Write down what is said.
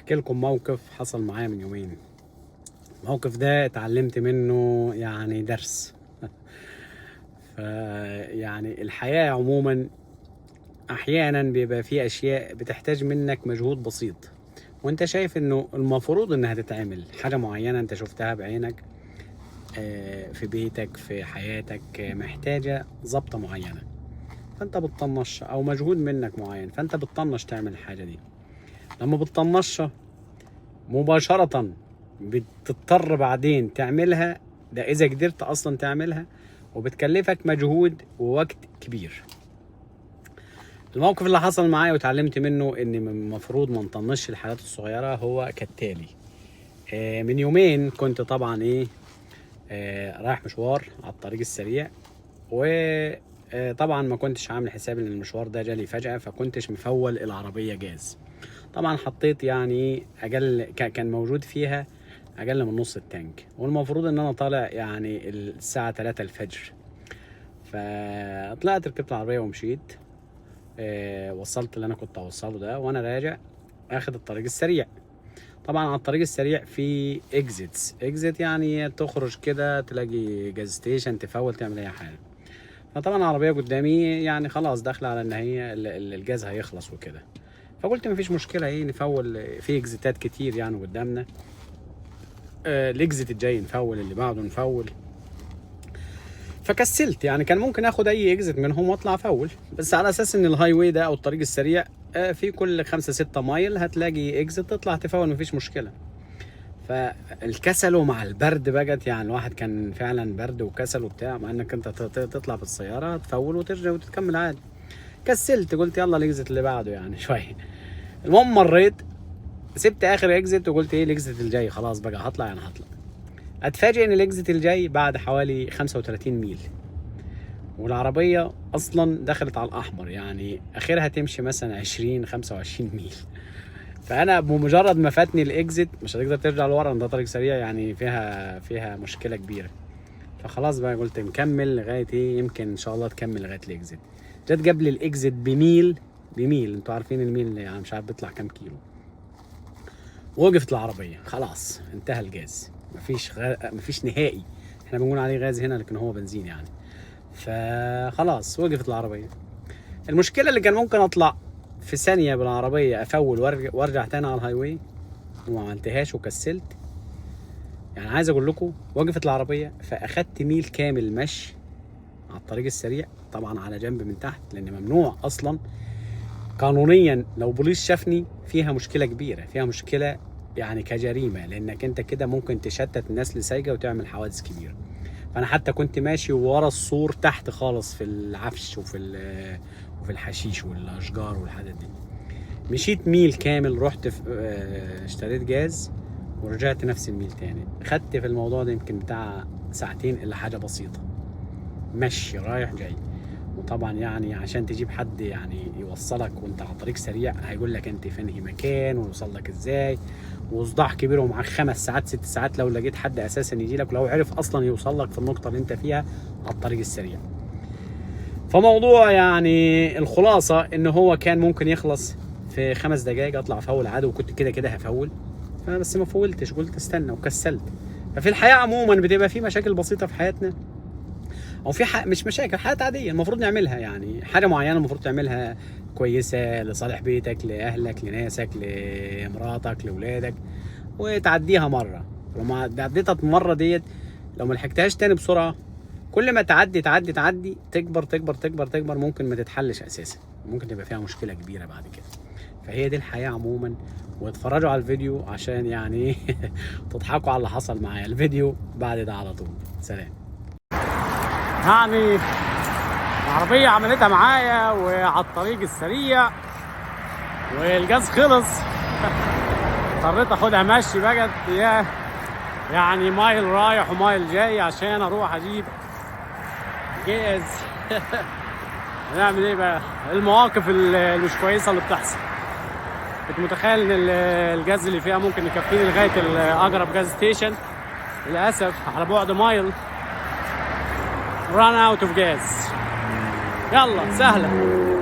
واحكي لكم موقف حصل معايا من يومين. الموقف ده اتعلمت منه يعني درس. فيعني الحياة عموما احيانا بيبقى في اشياء بتحتاج منك مجهود بسيط، وانت شايف انه المفروض انها تتعمل، حاجة معينة انت شفتها بعينك في بيتك، في حياتك، محتاجة ظبطة معينة، فانت بتطنش، او مجهود منك معين فانت بتطنش تعمل الحاجة دي. لما بتطنشها مباشرة بتضطر بعدين تعملها، ده اذا قدرت اصلا تعملها، وبتكلفك مجهود ووقت كبير. الموقف اللي حصل معايا وتعلمت منه ان المفروض ما نطنش الحاجات الصغيرة هو كالتالي. من يومين كنت طبعا ايه رايح مشوار على الطريق السريع، وطبعا ما كنتش عامل حساب ان المشوار ده جالي فجأة، فكنتش مفول العربية جاز. طبعا حطيت يعني اقل، كان موجود فيها اقل من نص التانك، والمفروض ان انا طالع يعني الساعة 3 الفجر. فطلعت ركبت العربية ومشيت، وصلت اللي انا كنت اوصله ده، وانا راجع اخد الطريق السريع. طبعا على الطريق السريع في exits، exit يعني تخرج كده تلاقي gas station، تفول، تعمل اي حاجة. فطبعا العربية قدامي يعني خلاص داخله على ان هي الجاز هيخلص وكده، فقلت مفيش مشكلة، ايه نفول، في exit ات كتير يعني قدامنا، ال exit الجاي نفول، اللي بعده نفول. فكسلت، يعني كان ممكن اخد اي exit منهم واطلع افول، بس على اساس ان ال highway ده او الطريق السريع في كل 5 6 mile هتلاقي exit تطلع تفول، مفيش مشكلة. فالكسل ومع البرد بقت، يعني الواحد كان فعلا برد وكسل وبتاع، مع انك انت تطلع بالسيارة تفول وترجع وتكمل عادي. كسلت، قلت يلا ال exit اللي بعده يعني شوية. المهم مريت، سبت اخر exit وقلت ايه ال exit الجاي خلاص بقى هطلع، يعني هطلع. اتفاجئ ان ال exit الجاي بعد حوالي 35 ميل، والعربية اصلا دخلت على الاحمر، يعني اخرها تمشي مثلا 20 25 ميل. فانا بمجرد ما فاتني ال exit مش هتقدر ترجع لورا، ده طريق سريع يعني فيها مشكلة كبيرة. فخلاص بقى قلت نكمل لغاية ايه، يمكن ان شاء الله تكمل لغاية ال exit. جت قبل ال exit بميل، بميل انتوا عارفين الميل يعني مش عارف بيطلع كام كيلو، وقفت العربية، خلاص انتهى الجاز، مفيش نهائي. احنا بنقول عليه غاز هنا لكن هو بنزين يعني. فخلاص وقفت العربية. المشكلة اللي كان ممكن اطلع في ثانية بالعربية افول وارجع تاني على ال highway، وما عملتهاش وكسلت. يعني عايز اقول لكم وقفت العربية، فاخدت ميل كامل مشي على الطريق السريع، طبعا على جنب من تحت لان ممنوع اصلا قانونيا. لو بوليس شافني فيها مشكلة كبيرة، فيها مشكلة يعني كجريمه، لانك انت كده ممكن تشتت الناس اللي سايقه وتعمل حوادث كبيرة. فانا حتى كنت ماشي ورا السور تحت خالص في العفش وفي الحشيش والاشجار والحاجات دي. مشيت ميل كامل، رحت في اشتريت جاز ورجعت نفس الميل تاني. خدت في الموضوع ده يمكن بتاع ساعتين الا حاجة بسيطة، مشي رايح جاي. وطبعا يعني عشان تجيب حد يعني يوصلك وانت على طريق سريع هيقول لك انت في انهي مكان ويوصل لك ازاي، وصداع كبير، ومعاك 5 ساعات 6 ساعات لو لقيت حد اساسا يجي لك، لو عرف اصلا يوصل لك في النقطة اللي انت فيها على الطريق السريع. فموضوع يعني الخلاصة ان هو كان ممكن يخلص في 5 دقائق، اطلع فول عادي، وكنت كده كده هفول، فبس ما فولتش، قلت استنى وكسلت. ففي الحياة عموما بتبقى في مشاكل بسيطة في حياتنا، او في حق مش مشاكل، حاجات عادية المفروض نعملها، يعني حاجة معينة المفروض تعملها كويسة لصالح بيتك، لاهلك، لناسك، لمراتك، لاولادك، وتعديها مرة. لما عديتها المرة ديت لو ما لحقتهاش تاني بسرعة، كل ما تعدي تعدي تعدي تكبر تكبر تكبر تكبر، ممكن ما تتحلش اساسا، ممكن تبقى فيها مشكلة كبيرة بعد كده. فهي دي الحياة عموما. واتفرجوا على الفيديو عشان يعني تضحكوا على اللي حصل معايا. الفيديو بعد ده على طول. سلام. يعني العربية عملتها معايا وعلى الطريق السريع والجاز خلص، اضطريت اخدها مشي بقى يا يعني mile رايح و mile جاي عشان اروح اجيب جاز. هنعمل ايه بقى؟ المواقف اللي مش كويسة اللي بتحصل. كنت متخيل ان الجاز اللي فيها ممكن يكفيني لغاية اقرب gas station، للاسف على بعد mile run out of gas. يلا سهلة.